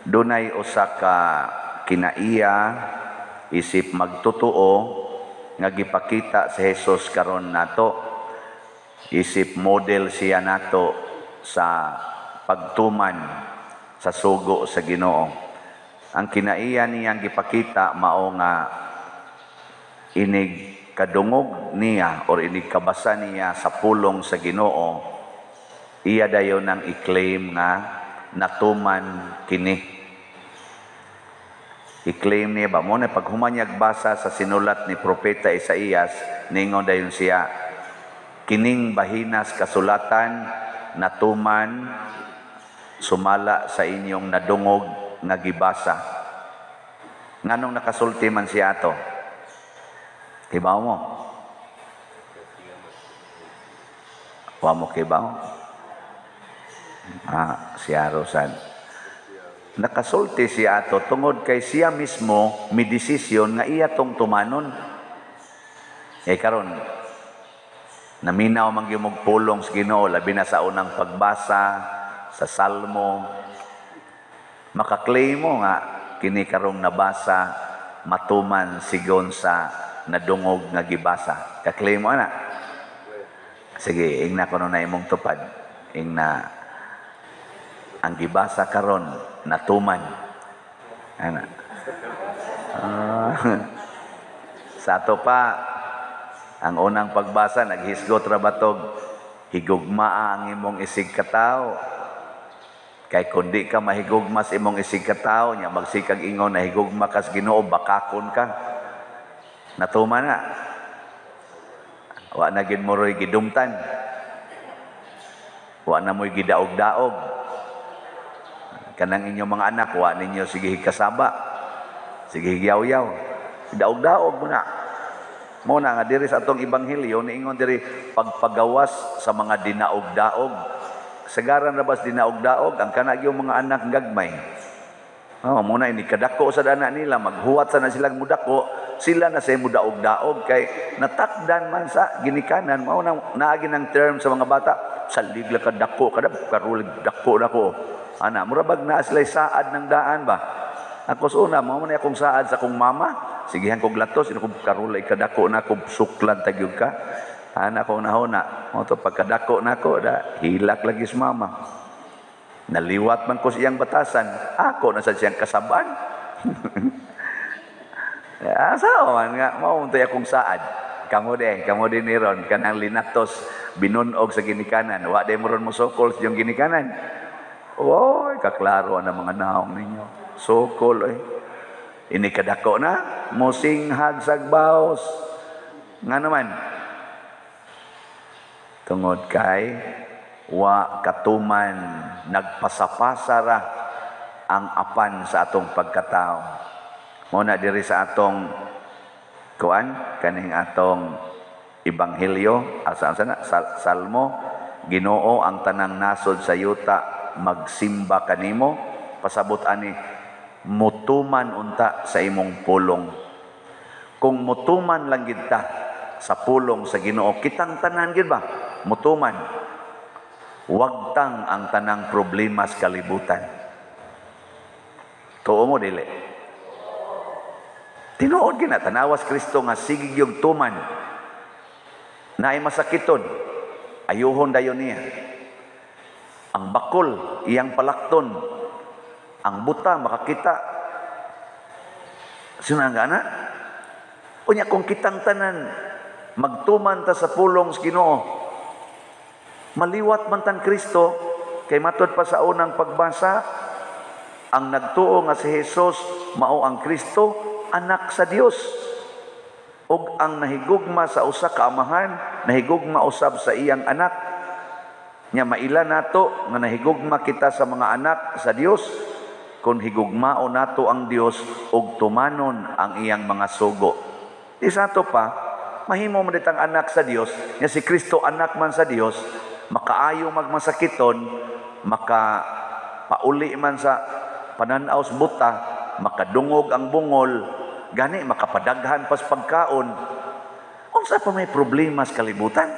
Dunay usa ka kinaiya isip magtotoo nga gipakita si Jesus karon nato. Isip model siya nato sa pagtuman sa sugo sa Ginoo. Ang kinaiya niyang gipakita mao nga inig kadungog niya or inig kabasa niya sa pulong sa Ginoo, iya dayon ang i-claim nga natuman kini. I-claim niya ba mo na pag humanyag basa sa sinulat ni Propeta Isaías, ningon dayon siya, "Kining bahinas kasulatan natuman sumala sa inyong nadungog nga gibasa." Nganong nakasulti man siya ato? Kibaw mo? Wa mo kibaw? Ah, siya Rosan. Nakasulti siya ato tungod kay siya mismo mi desisyon nga iya tong tumanon. Eh karon naminaw man gyud mog pulong sa Ginoo, labi na sa unang pagbasa sa Salmo. Makaklaim mo nga kini karong nabasa matuman sigon sa nadungog nga gibasa. Kaklaim mo ana? Sige, ingna kuno na imong tupad. Ingna ang gibasa karon natuman. Ana. Sa ato pa, ang unang pagbasa, naghisgot ra batog, "Higugmaa ang imong isig katawo. Kay kun di ka mahigugma sa imong isig katawo, nya magsikag ingon na higugma kas Ginoo, bakakon ka." Natuman na. Wa na gid mo roy gidumtan. Wa na mo'y gidaog-daog. Kanang inyong mga anak, wa ninyo sige kasaba. Sige higyaw-yaw. Daog-daog mo na. Mo na nga diri sa atong ebanghelyo niingon diri pagpagawas sa mga dinaog-daog. Sagaran ra bas dinaog-daog ang kana gyud mga anak gagmay. Oh, mo na ini kadako sa dana nila, maghuwat sa na silang mudako, sila na say mudaog-daog kay natakdan man sa ginikanan. Mao na naagi ng term sa mga bata, salig la kadako kada karulig dako dako. Ana, mura bag naa sila saad ng daan ba? Ako sa una, mao man akong saad sa akong mama. Sigihan kog latos, ino kong karulay kadako na ko, suklan tagyog ka. Ana ko nahuna, mo to pagkadako nako da hilak lagi sa mama. Naliwat man ko sa iyang batasan, ako na sa siyang kasaban. Asa man nga mao man akong saad. Kamo din ni ron kanang linatos binunog sa ginikanan, wa day mo ron mosokol sa iyong ginikanan. Oy, kaklaro ang mga naong ninyo. Sokol oy. Ini kadako na mosinghag sagbaos. Nga naman tungod kay wa katuman, nagpasapasa ra ang apan sa atong pagkatao. Mo na diri sa atong kuan kaning atong ebanghelyo asa asa na Salmo, "Ginoo, ang tanang nasod sa yuta magsimba kanimo." Pasabot ani mutuman unta sa imong pulong. Kung mutuman lang gid ta sa pulong sa Ginoo, kitang tanan gid ba mutuman, wagtang ang tanang problema sa kalibutan. Tuo mo dili? Tinuod gina tanawas Kristo nga sige yung tuman. Naay masakiton, ayuhon dayon niya. Ang bakol iyang palakton, ang buta makakita. Sino ang gana? Unya kung kitang tanan magtuman ta sa pulong sa Ginoo, maliwat man tan Kristo kay matud pa sa unang pagbasa, ang nagtuo nga si Jesus mao ang Kristo, anak sa Dios. Ug ang nahigugma sa usa ka amahan, nahigugma usab sa iyang anak. Nya maila nato nga nahigugma kita sa mga anak sa Dios kung higugmao nato ang Dios ug tumanon ang iyang mga sugo. Di sa ato pa, mahimo man ditang anak sa Dios, nya si Kristo anak man sa Dios, makaayo magmasakiton, maka pauli man sa pananaw sa buta, makadungog ang bungol, gani makapadaghan pas pagkaon. Unsa pa may problema sa kalibutan?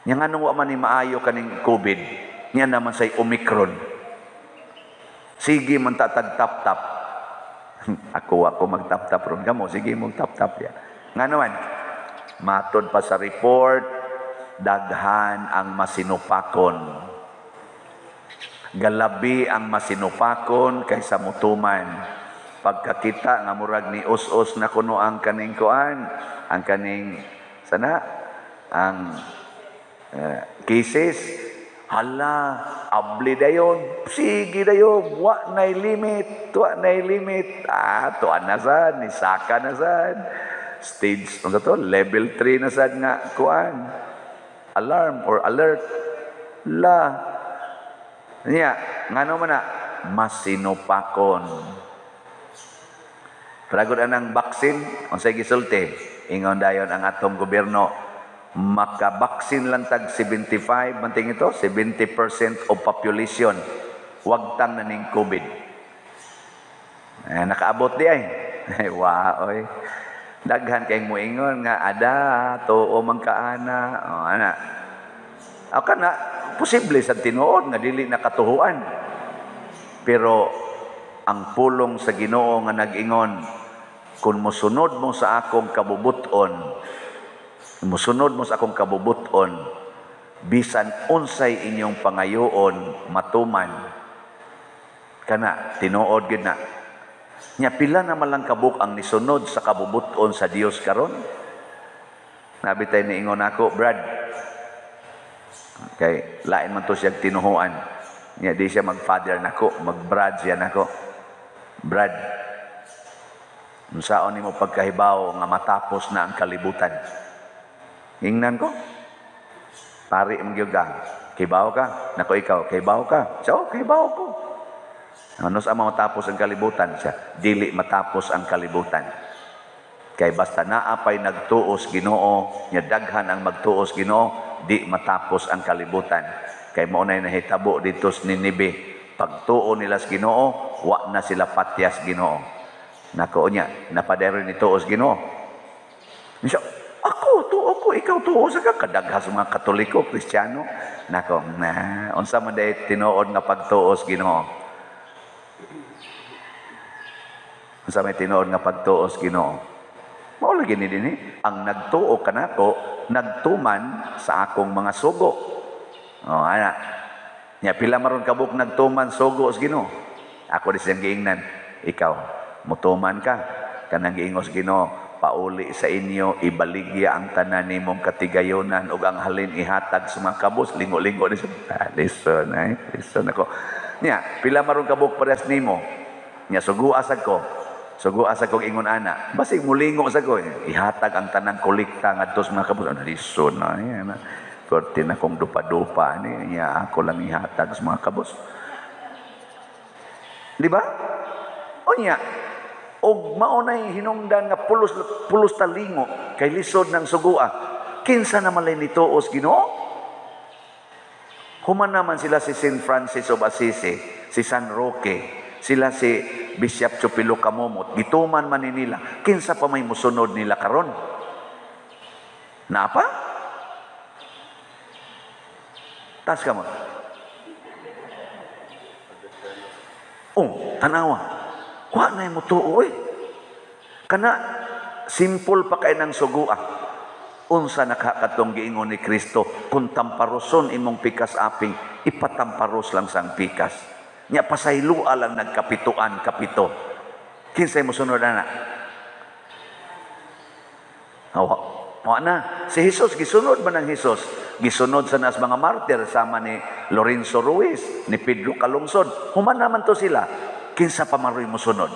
Nya nganong wa man ni maayo kaning COVID, nya naman say Omicron. Sige man ta tag tap-tap. Ako ako magtap-tap ron kamo, sige mo tap-tap ya. Nga naman, matod pa sa report, daghan ang masinupakon. Galabi ang masinupakon kaysa mutuman. Pagkakita nga murag ni us-us na kuno ang kaning kuan, ang kaning sana ang cases, hala, abli dayon, sige dayon, wa nay limit, wa nay limit. Ah, tuan na sad, ni saka na sad. Stage, ano to? Level 3 na sad nga kuan. Alarm or alert. La. Niya, ngano man na masinupakon. Pragod anang baksin, unsay gisulti? Ingon dayon ang atong gobyerno, makabaksin lang tag 75, manting ito, 70% of population, wagtang na ning COVID. Eh, nakaabot di ay. Ay, wa, oy. Daghan kay moingon nga ada tuo man kaana, o ana. O kana posible sa tinuod nga dili na katuhuan. Pero ang pulong sa Ginoo nga nag-ingon, kung mosunod mo sa akong kabubuton, musunod mo sa akong kabubuton, bisan unsay inyong pangayoon matuman. Kana tinuod gid na. Nya pila na man lang kabuk ang nisunod sa kabubuton sa Dios karon? Nabitay niingon ako, Brad. Kay lain man to siyang tinuhuan. Nya di siya mag-father nako, mag-brad siya nako. Brad, unsaon nimo pagkahibaw nga matapos na ang kalibutan? Ingnan ko. Pari man gyud ka. Kibaw ka? Nako ikaw, kibaw ka? Siya, oh, kibaw ko. Ano sa matapos ang kalibutan? Siya, dili matapos ang kalibutan. Kay basta naapay nagtuos Ginoo, nya daghan ang magtuos Ginoo, di matapos ang kalibutan. Kay mao nay nahitabo didto sa Ninibe. Pagtuo nila sa Ginoo, wa na sila patyas Ginoo. Nako nya, napadero ni tuos Ginoo. Siya, ako tuo ko, ikaw tuo sa ka kadagha sa mga Katoliko, Kristiyano. Nako, na unsa man day tinuod nga pagtuos Ginoo? Unsa may tinuod nga pagtuos Ginoo? Mao lagi ni dinhi, ang nagtuo kanako nagtuman sa akong mga sugo. Oh, ana. Nya pila maron kabuk nagtuman sugo sa Ginoo? Ako di siyang giingnan, ikaw mutuman ka kanang giingos Ginoo, pauli sa inyo ibaligya ang tanan nimong katigayonan ug ang halin ihatag sa mga kabus. Lingo-lingo ni siya. Ah, listen, ay, listen ako. Nya pila maron kabuk parehas nimo. Nya sugua sad ko. Sugua sa kong ingon ana, basig mulingo sa ko, ihatag ang tanang kolekta ngadto sa mga kabus. Ano lison na yan. Korte na kong dupa-dupa ni, nya ako lang ihatag sa mga kabus. Di ba? O nya, og mao nay hinungdan nga pulos pulos talingo kay lisod ng sugua. Kinsa na malay nituos Ginoo? Human naman sila si Saint Francis of Assisi, si San Roque, sila si Bishop Chupilo Kamomot, gituman man ni nila. Kinsa pa may musunod nila karon? Naapa? Tas ka mo. Oh, tanawa. Wa na mo tuo eh. Kana simple pa kay nang sugua. Unsa nakakatong giingon ni Kristo, kung tamparoson imong pikas aping, ipatamparos lang sang pikas. Nya pasaylua lang nagkapituan kapito. Kinsay mosunod ana? Awa. Wa na. Si Jesus gisunod man ang Jesus. Gisunod sa nas mga martir sama ni Lorenzo Ruiz, ni Pedro Calungsod. Human naman to sila. Kinsa pa maroy mosunod?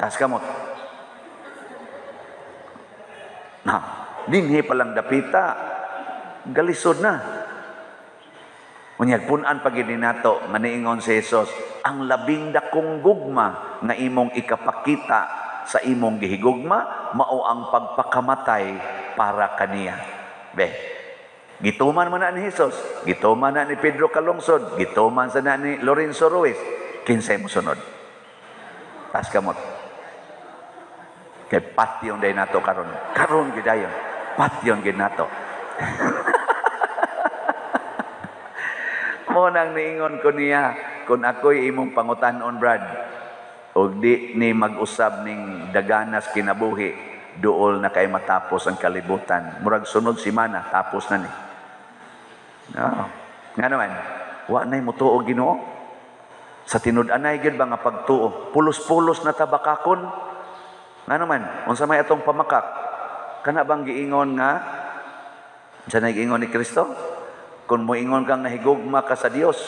Tas kamot. Na, dinhi pa lang dapita. Galisod na. Unyag pun-an pag nato nga niingon si Jesus, ang labing dakong gugma nga imong ikapakita sa imong gihigugma mao ang pagpakamatay para kaniya. Be, gituman man na ni Jesus, gituman na ni Pedro Calungsod, gituman sa na ni Lorenzo Ruiz, kinsay mosunod? Tas kamot. Kay patyon day nato karon. Karon gid dayon. Patyon gid nato. Mo nang niingon ko niya, kung ako'y imong pangutanon, Brad, og di ni mag-usab ning daganas kinabuhi, duol na kay matapos ang kalibutan. Murag sunod simana, tapos na ni. No. Nga naman, wa na'y mutuo Ginoo. Sa tinud-anay gyud ba nga pagtuo, pulos-pulos na tabakakon. Nga naman, unsa may atong pamakak? Kana bang giingon nga unsa na giingon ni Kristo? Kung moingon kang nahigugma ka sa Dios,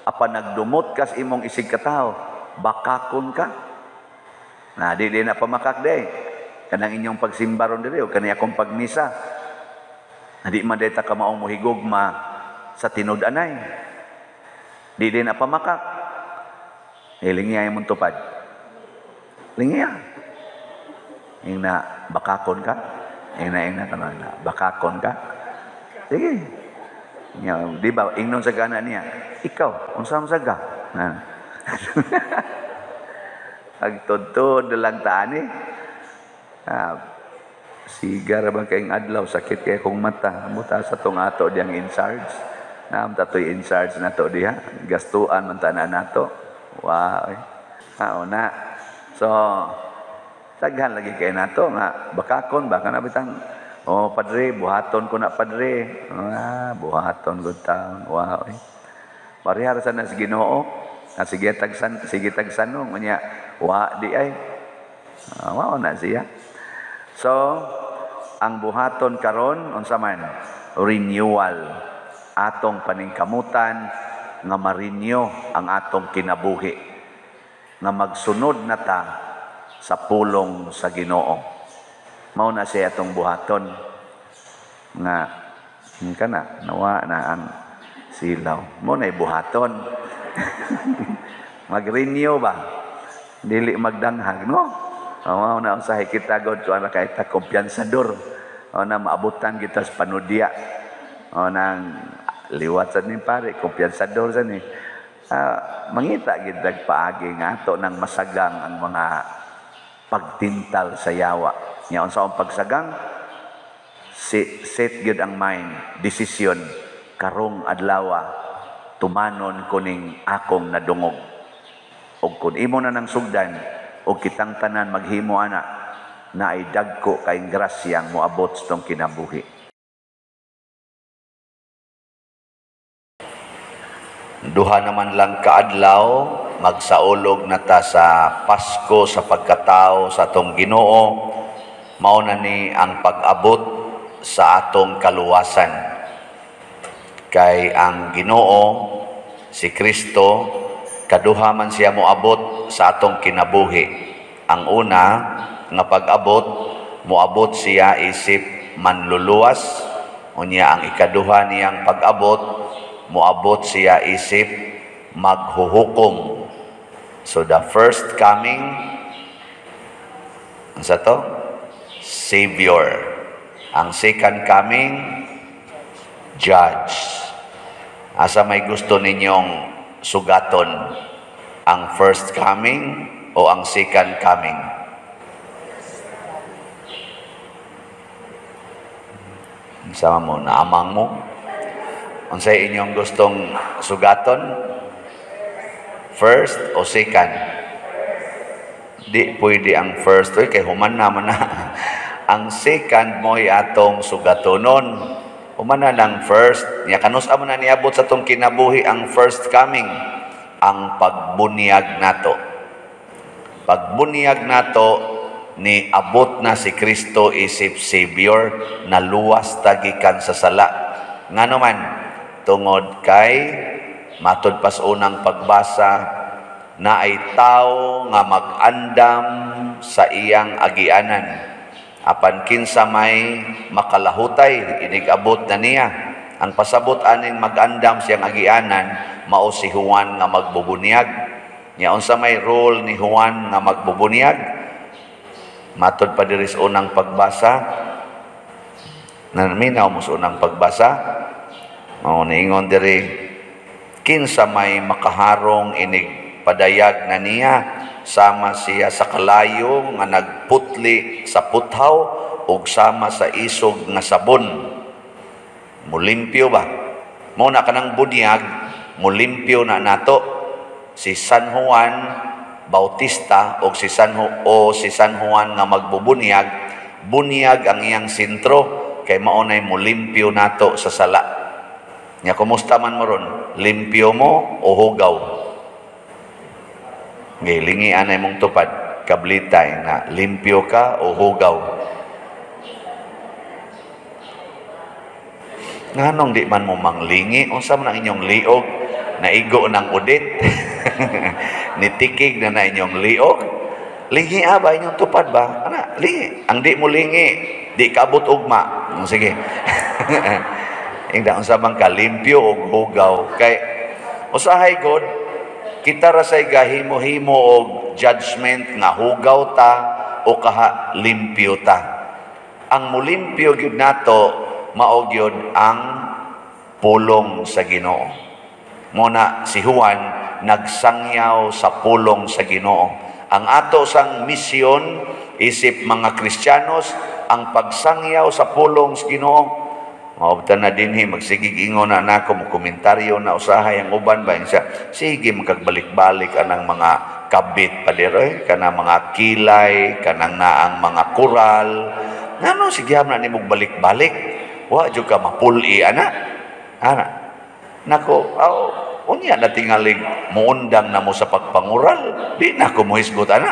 apan nagdumot ka sa imong isig katawo, bakakon ka. Na di di na pamakak day. Kanang inyong pagsimba ron diri o kani akong pagmisa. Na di man day ta ka maong mohigugma sa tinud-anay. Di din na pamakak. Eh, lingiya imong tupad. Lingiya. Ing na bakakon ka. Ing na ka na bakakon ka. Sige. Nya, di ba ingnon sa gana niya, ikaw, unsa man sa ka? Na. Agtudtod lang taani. Ah, sigar ba kayong adlaw, sakit kay akong mata. Muta sa tong ato diyang in charge. Naam tatoy in charge na to diha. Gastuan man tanan nato. Wow. Ah, na. So, daghan lagi kay nato nga bakakon ba kana bitang oh padre buhaton ko na padre. Ah, buhaton gud taon. Wow. Parehara sa nas Ginoo. Ah, sige tagsan, sige tagsanong unya wa di ay. Ah, wa na siya. So, ang buhaton karon unsa man? Renewal. Atong paningkamutan nga ma-renew ang atong kinabuhi. Nga magsunod na ta sa pulong sa Ginoo. Mao na siya atong buhaton nga kana nawa na ang silaw. Mao na buhaton. Mag-renew ba? Dili magdanghag, no? Mao na usahay kita god kuan ra kay ta kumpiyansador. O na maabutan kita sa panudya. O nang liwat sa ni pare, kumpiyansador sa ni. Mangita gid paagi nga ato nang masagang ang mga pagtintal sa yawa. Nya unsa ang pagsagang? Set gyud ang mind, desisyon karong adlawa tumanon kuning akong nadungog. Og kun imo na nang sugdan og kitang tanan maghimo ana na ay dagko kay grasyang moabot sa tong kinabuhi. Duha naman lang kaadlaw magsaulog na ta sa Pasko sa pagkatao sa atong Ginoo. Mao na ni ang pag-abot sa atong kaluwasan. Kay ang Ginoo si Kristo kaduha man siya moabot sa atong kinabuhi. Ang una nga pag-abot, moabot siya isip manluluwas. Unya ang ikaduha niyang pag-abot, moabot siya isip maghuhukom. So the first coming, unsa to? Savior. Ang second coming, Judge. Asa may gusto ninyong sugaton? Ang first coming o ang second coming? Sama mo, naamang mo. Unsay inyong gustong sugaton? First o second? Di pwede ang first. Uy, kay human naman na. Ang second mo'y atong sugatonon. Human na ng first. Nya kanus amo na niabot sa atong kinabuhi ang first coming, ang pagbuniyag nato. Pagbuniyag nato ni abot na si Kristo isip Savior na luwas tagikan sa sala. Ngano man, tungod kay matud pas unang pagbasa na ay tao nga mag-andam sa iyang agianan. Apan kinsa may makalahutay, inig-abot na niya. Ang pasabot aning mag-andam siyang agianan, mao si Juan nga magbubunyag. Nya unsa may role ni Juan nga magbubunyag? Matod pa diri sa unang pagbasa. Naminaw mo sa unang pagbasa. Mao niingon diri, kinsa may makaharong inig padayag na niya, sama siya sa kalayo nga nagputli sa puthaw ug sama sa isog nga sabon. Mulimpyo ba? Mao na kanang bunyag, Mulimpyo na nato si San Juan Bautista o si San Juan nga magbubunyag, bunyag ang iyang sentro kay mao nay mulimpyo nato sa sala. Nya kumusta man mo ron? Limpyo mo o hugaw? Gilingi anay mong tupad, kablitay na limpyo ka o hugaw. Nganong di man mo manglingi, unsa man ang inyong liog, naigo ng udit, nitikig na na inyong liog, lingi ba inyong tupad ba? Ana, lingi. Ang di mo lingi, di kaabot ugma. Sige. Ingda unsa man ka limpyo og hugaw kay usahay god kita ra say gahimo-himo og judgment nga hugaw ta o kaha limpyo ta. Ang mulimpyo gyud nato mao gyud ang pulong sa Ginoo. Muna si Juan nagsangyaw sa pulong sa Ginoo. Ang ato sang misyon isip mga Kristiyanos ang pagsangyaw sa pulong sa Ginoo. Maubtan na dinhi magsigig ingon na nako mo komentaryo na usahay ang uban ba siya sige magkagbalik-balik anang mga kabit paderoy kanang mga kilay kanang naang mga koral ngano sige na nimo balik-balik wa jud ka mapuli ana ana nako aw unya na tingalig muundang na mo sa pagpangural di na ko mohisgot ana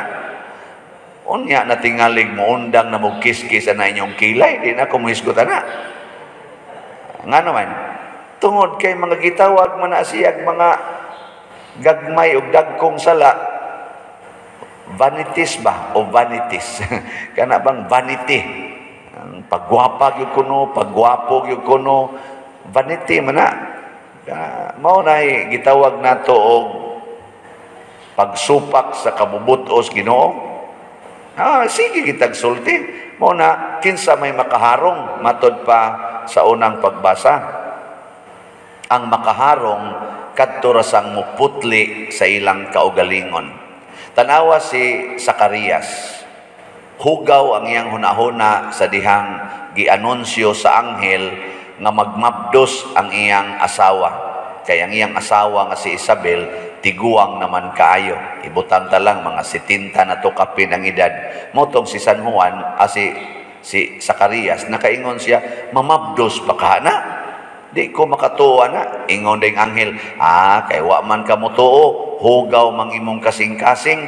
unya na tingalig muundang na mo kiskis ana inyong kilay di na ko mohisgot ana. Nga naman, tungod kay mga gitawag man na siyag mga gagmay og dagkong sala, vanities ba o vanities? Kana bang vanity? Ang pagwapa gyud kuno, pagwapo gyud kuno, vanity man na. Mao nay gitawag nato og pagsupak sa kabubutos Ginoo. Ah, sige kitag sulti. Mao na kinsa may makaharong matod pa sa unang pagbasa. Ang makaharong kadto ra sang muputli sa ilang kaugalingon. Tanawa si Zacarias. Hugaw ang iyang hunahuna sa dihang gianunsyo sa anghel nga magmabdos ang iyang asawa. Kay ang iyang asawa nga si Isabel tiguang naman kaayo. Ibutang ta lang mga 70 na tukapin ang edad. Motong si San Juan, si Zacarias, nakaingon siya, mamabdos pa ka na? Di ko makatuo na. Ingon ding anghel, kay wa man ka motuo, hugaw mang imong kasing-kasing,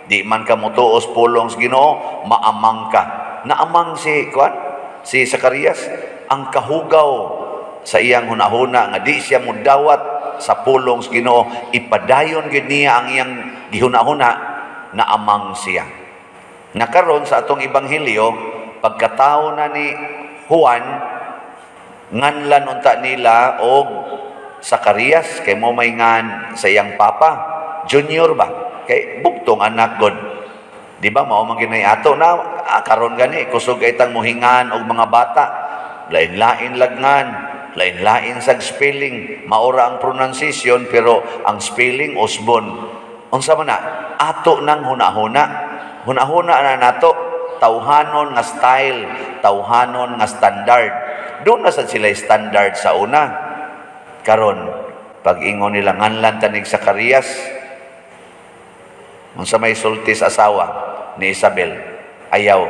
di man ka motuo sa pulong sa Ginoo, maamang ka. Naamang si kuan, si Zacarias, ang kahugaw sa iyang hunahuna nga di siya mudawat sa pulong sa Ginoo, ipadayon gyud niya ang iyang gihunahuna, naamang siya. Nakaron sa atong ebanghelyo, pagkatao na ni Juan, nganlan unta nila og Zacarias kay mo may ngan sa iyang papa, junior ba? Kay bugtong anak god. Di ba mao man ginay ato na karon gani kusog kay tang mohingan og mga bata, lain-lain lagngan, lain-lain sag spelling, maora ang pronunciation pero ang spelling usbon. Unsa man na? Ato nang hunahuna. Hunahuna na nato tawhanon nga style, tawhanon nga standard. Doon na sad sila standard sa una. Karon, pag-ingon nila nganlan tanig Zacarias, unsa may sulti sa asawa ni Isabel, ayaw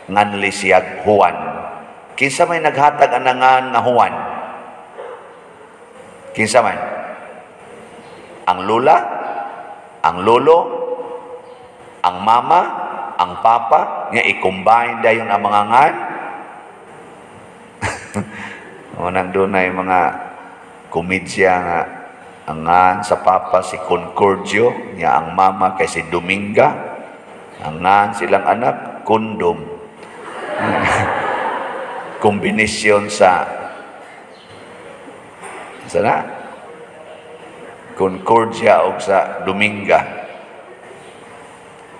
nganli siyag Juan. Kinsa may naghatag anangan nga Juan? Kinsa man? Ang lula, ang lolo, ang mama, ang papa, nga i-combine dayon ang mga ngan. Unang dunay mga komedya nga ang ngan sa papa si Concordio, niya ang mama kay si Dominga, ang ngan silang anak kondom. Kombinasyon sa sana Concordia og sa Dominga.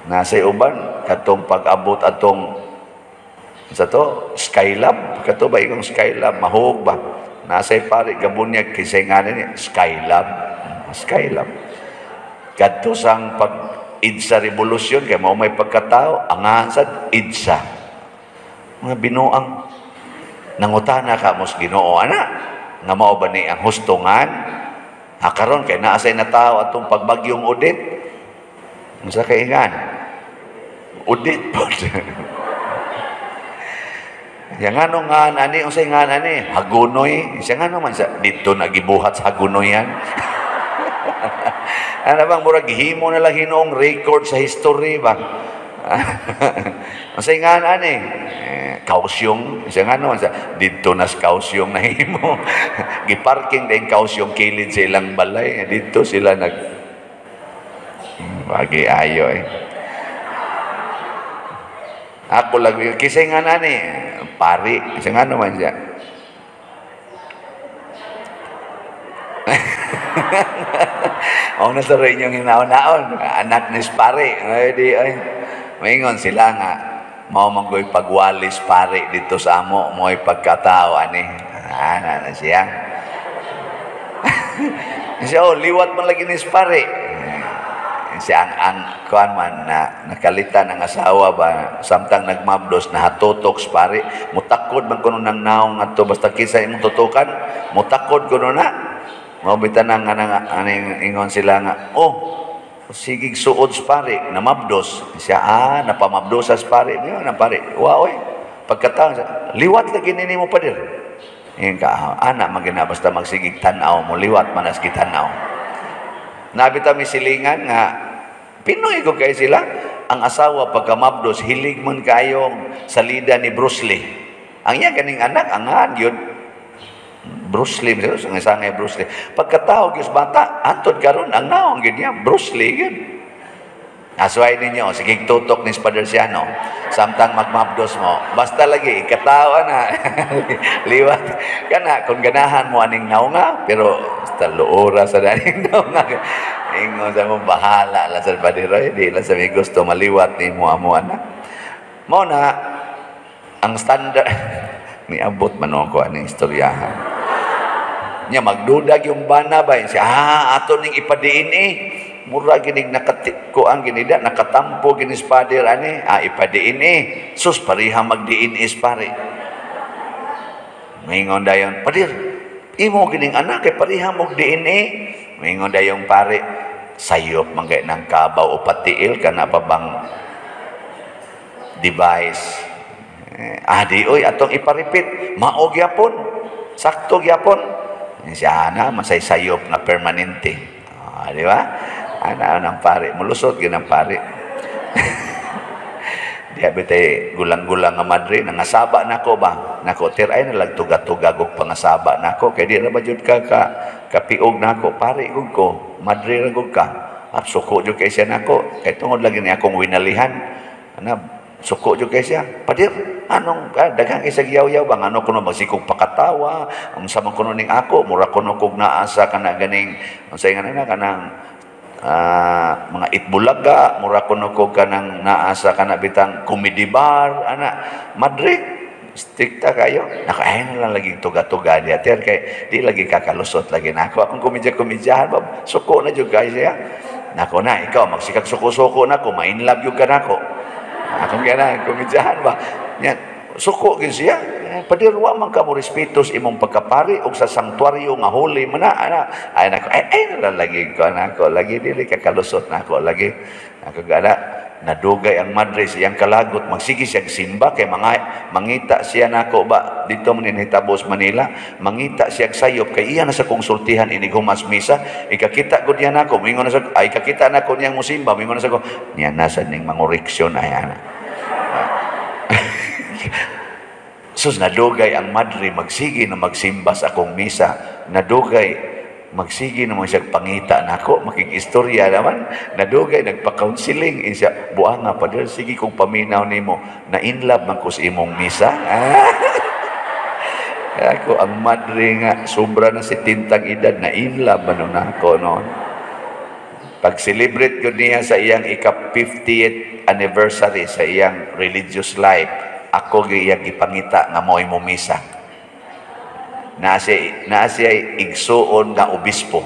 Nasa uban katong pag-abot atong sa to Skylab, kato ba ikong Skylab mahug ba? Nasa pare gabunyag kisay nga ni Skylab, Skylab. Kadto sang pag EDSA revolution kay mao may pagkatao angahan sad EDSA. Mga binuang nangutana ka mos Ginoo ana nga mao ba ni ang hustungan? Ha, karon kay naa say natawo atong pagbagyong Odette. Unsa kay ingan? Odette pod. Ya, ngano nga ani, unsay nga ani? Hagonoy. Siya, ngano man sa dito nagibuhat sa Hagonoyan. Ano bang murag gihimo na lang hinuong record sa history ba? Unsay nga ani? Eh, Kaohsiung. Siya, ngano man sa dito nas Kaohsiung nahimo. Giparking din Kaohsiung kilid sa ilang balay. Dito sila nag bagi ayo eh. Ako lang, kisay nga nani, pari, siya, ngano man siya. O na sa inyong hinaon-naon, anak ni pare, ay di ay. Maingon sila nga, mao man ko'y pagwalis pare dito sa amo, mo'y pagkatao ani. Ana na siya. Siya, oh, liwat man lagi ni pare. Siya ang kuan man na nakalitan ang asawa ba, samtang nagmabdos nahatutok sa pare, mutakod man kuno nang naong adto, basta kinsa imong tutukan mutakod kuno na. Mao bitan ang anang aning ingon sila nga, oh, sigig suod sa pare namabdos siya, ah, napamabdos sa pare niyo na pare wa oy pagkataon liwat lagi nini mo pader. Ingon ka, ana magina basta magsigig tan-aw mo liwat manas gitan-aw. Nabita mi silingan nga Pinoy ko kay sila. Ang asawa pagkamabdos hilig man kayong salida ni Bruce Lee. Ang iya kaning anak angan gyud Bruce Lee, ang isa nga Bruce Lee. Pagkatao gyud bata, antod karon ang naong gyud niya Bruce Lee gyud. Asway ninyo, sige tutok ni Father Siano. Samtang magmabdos mo, basta lagi ikatawa na. Liwat kana kung ganahan mo aning naunga, pero basta luora sa daning naunga. Ingon sa mo bahala lang sa Padre, di lang sa may gusto maliwat ni mo amo anak. Mao na ang standard niabot man ako aning istoryahan. Nya magdudag yung bana ba siya, ah, ato ning ipadiin eh. Mura ginig nakatikuan ginida nakatampo ginis pader ani, ah, ipadiin eh. Sus pareha magdiin is pare. Maingon dayon, pader, imo gining anak kay pareha magdiin eh. Maingon dayon pare, sayop man kay nang kabaw o patiil kana pa bang device. Eh, ah, di oy atong iparipit, mao gyapon, sakto gyapon. Siya na masay sayop nga permanente. Ah, di ba? Ana ang pare, mulusot gyud ang pare. Diya bitay gulang-gulang nga madre nangasaba nako ba? Nako tir ay nalag tuga-tuga og pangasaba nako kay di ra ba jud ka ka kapiog nako, pare gud ko, madre ra gud ka. Ap suko jud kay siya nako, kay tungod lagi ni akong winalihan. Ana suko jud kay siya. Padir, anong daghang kay sa giyaw-yaw ba ngano kuno magsikog pakatawa, unsa man kuno ning ako, mura kuno kog naa sa kana ganing unsay nga na kanang mga itbulaga, mura kuno ko kanang naa sa kana bitang comedy bar, ana madre strikta kayo. Nako ay na lang lagi tuga-tuga diya ter kay di lagi kakalusot lagi nako akong komedya-komedyahan ba suko na jud kay siya. Nako na ikaw magsikag suko-suko nako, ma-inlove jud ka nako. Akong gana komedyahan ba. Nya suko gyud siya. Padir wa man ka mo respeto sa imong pagkapari og sa sanktuaryo nga holy man na ana. Ay nako ay, ay na lang lagi ko nako lagi dili kakalusot nako lagi. Nako gana nadugay ang madre sa iyang kalagot magsige siya simba kay mga mangita siya nako ba dito man nahitabo sa Manila, mangita siya sayop kay iya na sa konsultihan inig humas misa, ikakita gud niya nako moingon na sa ay ikakita nako niyang musimba moingon na sa ko niya nasa ning mangoreksyon ay ana. Sus nadugay ang madre magsige na magsimba sa akong misa, nadugay magsige na siya pangita nako makig-istorya naman, nadugay nagpa-counseling siya buanga pader sige kong paminaw nimo na in love man ko sa imong misa. Ako ang madre nga sobra na si tintang edad na in love man nako noon. Pag-celebrate ko niya sa iyang ika-50th anniversary sa iyang religious life, ako iyang gipangita nga mo'y mumisa. Naa siya igsuon nga obispo.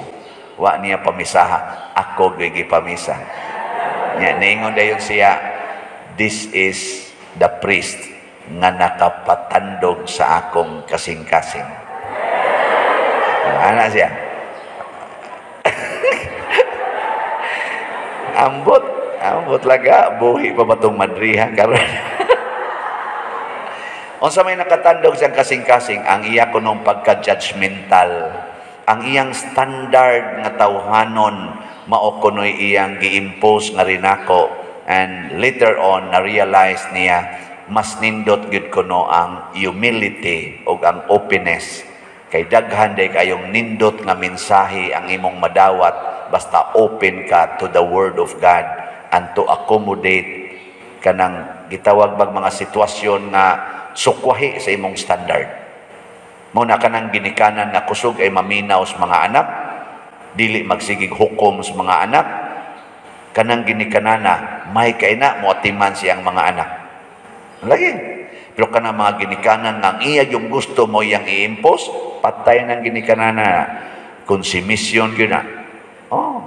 Wa niya pamisaha. Ako gipamisa. Nya ningon dayon siya, this is the priest nga nakapatandog sa akong kasing-kasing. Ana siya. Ambot, ambot laga, buhi pa ba tong madriha karon? Unsa may nakatandog siyang kasing-kasing, ang iya kunong pagka-judgmental, ang iyang standard nga tawhanon, mao kuno'y iyang gi-impose nga rinako, and later on na-realize niya mas nindot gyud kuno ang humility ug ang openness, kay daghan day kayong nindot nga mensahe ang imong madawat basta open ka to the word of God and to accommodate kanang gitawag bag mga sitwasyon nga sukwahi sa imong standard. Mao na kanang ginikanan nga kusog ay maminaw sa mga anak, dili magsigig hukom sa mga anak, kanang ginikanana may kay na moatiman siyang mga anak. Lagi. Pero kanang mga ginikanan nga ang iya yung gusto mo iyang i-impose, patay ng ginikanana. Konsumisyon yun na. Oh.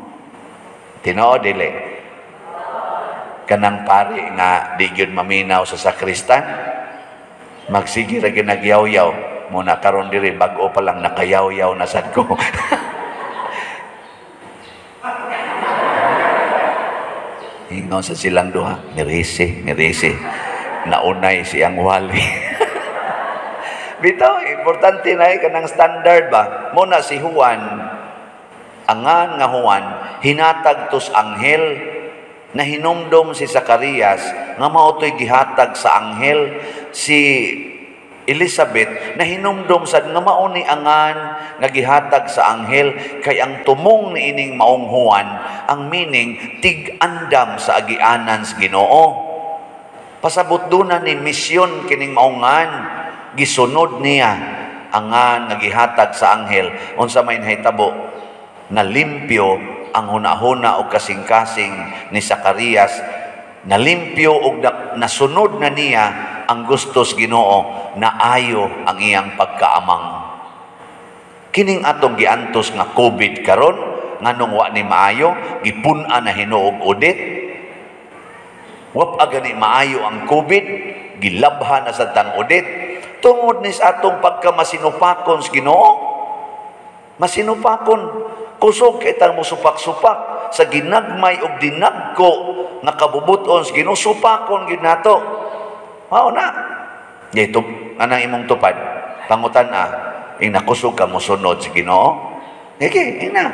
Tinuod dili. Kanang pari nga di gyud maminaw sa sakristan, magsige ra gyud nagyaw-yaw. Muna karon diri bag-o pa lang nakayaw-yaw na sad ko. Ingon sa silang duha, mirisi, mirisi. Naunay siyang wali. Bitaw, importante na kanang standard ba? Muna si Juan, angan nga Juan, hinatag tos anghel, na hinumdom si Zacarias, nga mao to'y gihatag sa anghel, si Elizabeth, na hinumdom sad nga mao ni angan nga gihatag sa anghel, kay ang tumong niining maong Juan, ang meaning tig-andam sa agianan sa Ginoo. Pasabot duna ni misyon kining maungan, gisunod niya angan nga gihatag sa anghel. Unsa may nahitabo, nalimpyo ang hunahuna og kasing-kasing ni Zacarias, nalimpyo og nasunod na niya ang gustos Ginoo, naayo ang iyang pagkaamang. Kining atong giantos nga COVID karon, nganong wa ni maayo, gipun-an na hinuog audit. Wa pa gani maayo ang COVID, gilabhan na sa tang audit tungod ni sa atong pagkamasinupakon sa Ginoo. Masinupakon, kusog kay tang mosupak-supak sa ginagmay og dinagko nga kabubuton sa Ginoo, supakon gyud nato. Mao na. Dito anang imong tupad, pangutan a, ing nakusog ka mosunod sa Ginoo. Sige, ina.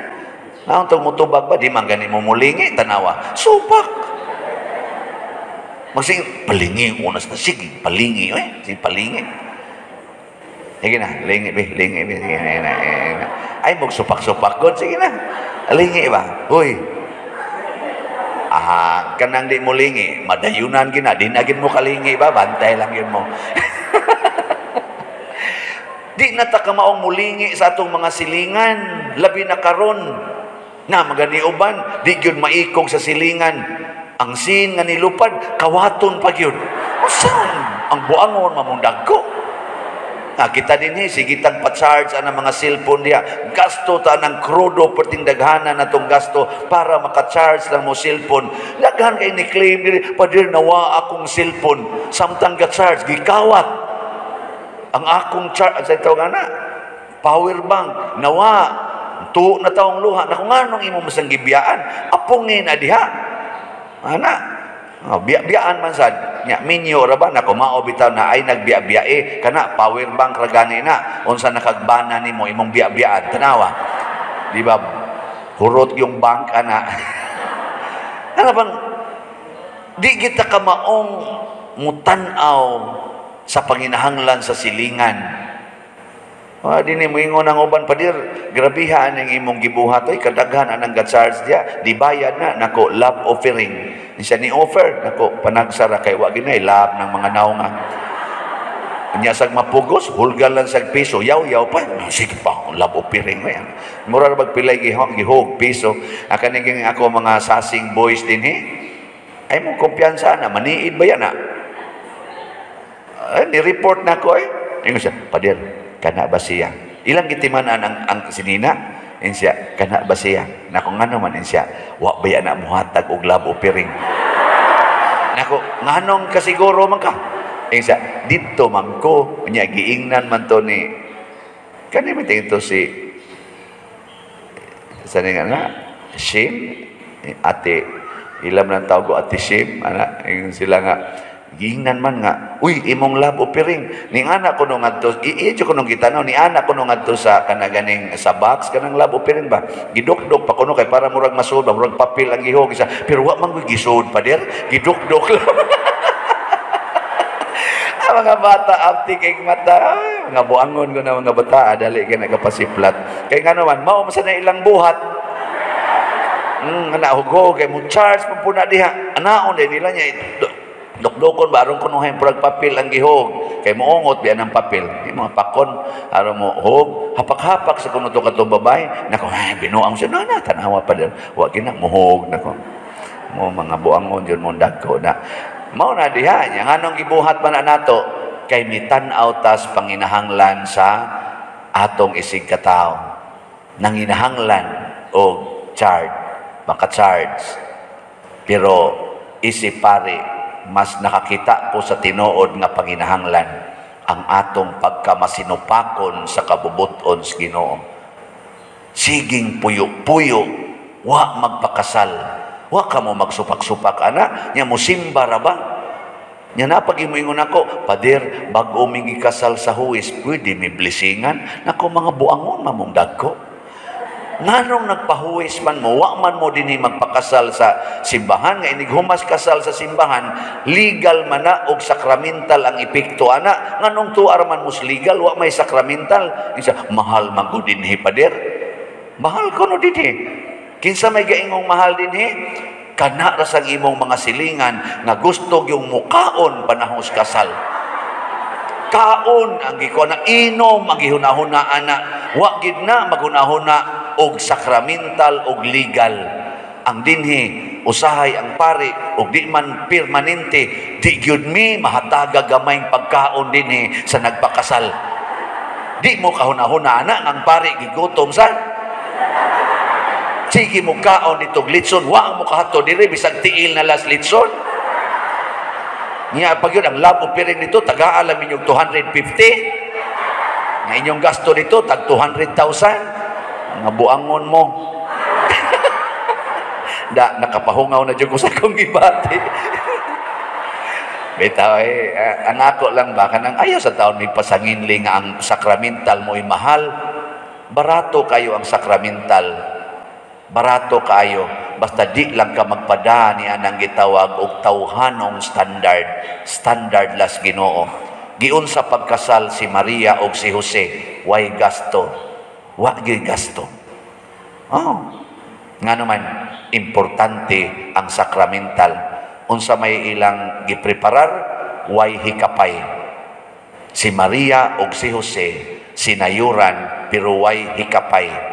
Naon tong motubag ba di man gani mo mulingi tanawa. Supak. Magsige, palingi una sa sige, palingi oy, sige palingi. Sige na, lingi bi, lingi bi, sige na, na, na. Ay magsupak-supak god, sige na. Lingi ba? Hoy. Ah, kanang di mo lingi, madayunan gina, di na gid mo kalingi ba, bantay lang yun mo. Di na ta kamaong mulingi sa atong mga silingan, labi na karon. Na magani uban, di gyud maikog sa silingan. Ang sin nga nilupad, kawaton pa gyud. Usan ang buangon mamundag ko. Kita din sige tag pa-charge ang mga cellphone diha. Gasto ta ng krudo perting daghanan natong gasto para maka-charge lang mo cellphone. Daghan kay ni claim diri, padir nawa akong cellphone. Samtang ga-charge gikawat. Ang akong charge sa tawag ana, power bank nawa. Tuo na taong luha. Naku nganong imo masang gibiyaan? Apungin na diha. Ana, oh, biya-biyaan man sad. Nya minyo ra ba nako mao bitaw na ay nagbiya-biya kana power bank ra gani na. Unsa nakagbana nimo imong biya-biyaan tanawa. Di ba? Hurot yung bank ana. Ana bang di kita kamaong mutan-aw sa panginahanglan sa silingan. Ah, dinhi moingon ang uban padir, grabihan ang imong gibuhat oy, kadaghan anang ga-charge diya, di bayad na nako love offering. Siya ni offer nako panagsara kay wa ginay love ng mga naunga. Nya sag mapugos, hulgan lang sag piso, yaw-yaw pa. Sige pa, love offering mo yan. Mura ra bag pilay gihog piso. Akan naging ako mga sasing boys dinhi. Ay mo kumpiyansa na, maniid ba yan na? Ay, ni-report na ko eh. Ingon siya, padir, kana ba siya? Ilang gitimanan ang sinina? Ingon siya, kana ba siya? Nako ngano man ingon siya, wa ba yan na muhatag og love offering? Nako, nganong kasiguro man ka? Ingon siya, dito man ko, nya giingnan man to ni kani man to si sa nga na Shim ate Ilam ng tawag ko atisim, ana, ingon sila nga giingnan man nga, "Uy, imong love offering." Ni anak ko nung ngadto, iyo ko nung gitanaw, ni anak ko nung ngadto sa kana ganing sa box kanang love offering ba. Gidukdok pa kuno kay para murag masuod ba, murag papel ang gihog isa. Pero wa man gisuod pa der, gidukdok lang. Ang mga bata apti kay mata, ay, mga buangon ko na mga bata, dali kay nagapasiplat. Kay ngano man, mao man sa na ilang buhat. Ana hugo kay mo charge pa po na diha. Anaon din nila niya dukdukon ba aron kunuhay purag papel ang gihog kay moongot biya ng papel di mga pakon aron mo hog hapak-hapak sa kuno to katong babae. Nako, ay, binuang siya na na tanawa pa din wa gina mohog. Nako mo, mga buangon jud mo dagko na. Mao na diha nya nganong gibuhat man na nato kay mitan-aw tas panginahanglan sa atong isig katawo, nanginahanglan og charge, maka-charge. Pero isip pare, mas nakakita ko sa tinuod nga panginahanglan, ang atong pagkamasinupakon sa kabubuton sa Ginoo. Siging puyo-puyo, wa magpakasal, wa ka mo magsupak-supak ana, nya mo simba ra ba? Nya napag ingon ako, "Pader, bag-o mi gikasal sa huwis, pwede mi blessingan?" Nako, mga buangon mamong dagko. Nganong nagpahuwis man mo, wa man mo dinhi magpakasal sa simbahan, nga inig humas kasal sa simbahan, legal man na og sakramental ang epekto ana. Nganong tuar man mo legal, wa may sakramental? Isa, mahal man ko dinhi, pader. Mahal ko no dinhi. Kinsa may gaingong mahal dinhi? Kana ra sang imong mga silingan nga gusto yung mukaon panahon sa kasal. Kaon ang gikuha na, inom ang gihunahuna ana, wa gid na maghunahuna og sakramental og legal. Ang dinhi usahay ang pari og di man permanente, di gyud mi mahataga gamayng pagkaon dinhi sa nagpakasal. Di mo kahunahuna ana ang pari gigutom sa sige mo kaon ditog litson, wa mo kahato diri bisag tiil na las litson. Nya pag yun, ang love offering nito, tagaan lang inyong 250. Nga inyong gasto dito, tag 200,000. Mga buangon mo. Da, nakapahungaw na dyan ko sa akong gibati. Bitaw eh, ang ako lang ba, kanang ayaw sa taon may pasanginli nga ang sakramental mo'y mahal. Barato kayo ang sakramental. Barato kayo. Basta di lang ka magpada ni anang gitawag og tawhanong standard. Standard las Ginoo. Giunsa pagkasal si Maria og si Jose, way gasto. Wa gyud gasto. Oh. Nga naman, importante ang sakramental. Unsa may ilang gipreparar, way hikapay. Si Maria og si Jose sinayuran pero way hikapay.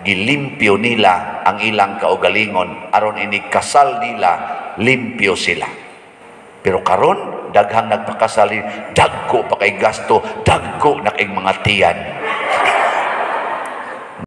Gilimpyo nila ang ilang kaugalingon aron inig kasal nila limpyo sila. Pero karon daghang nagpakasal, dagko pa kay gasto, dagko na kay mga tiyan.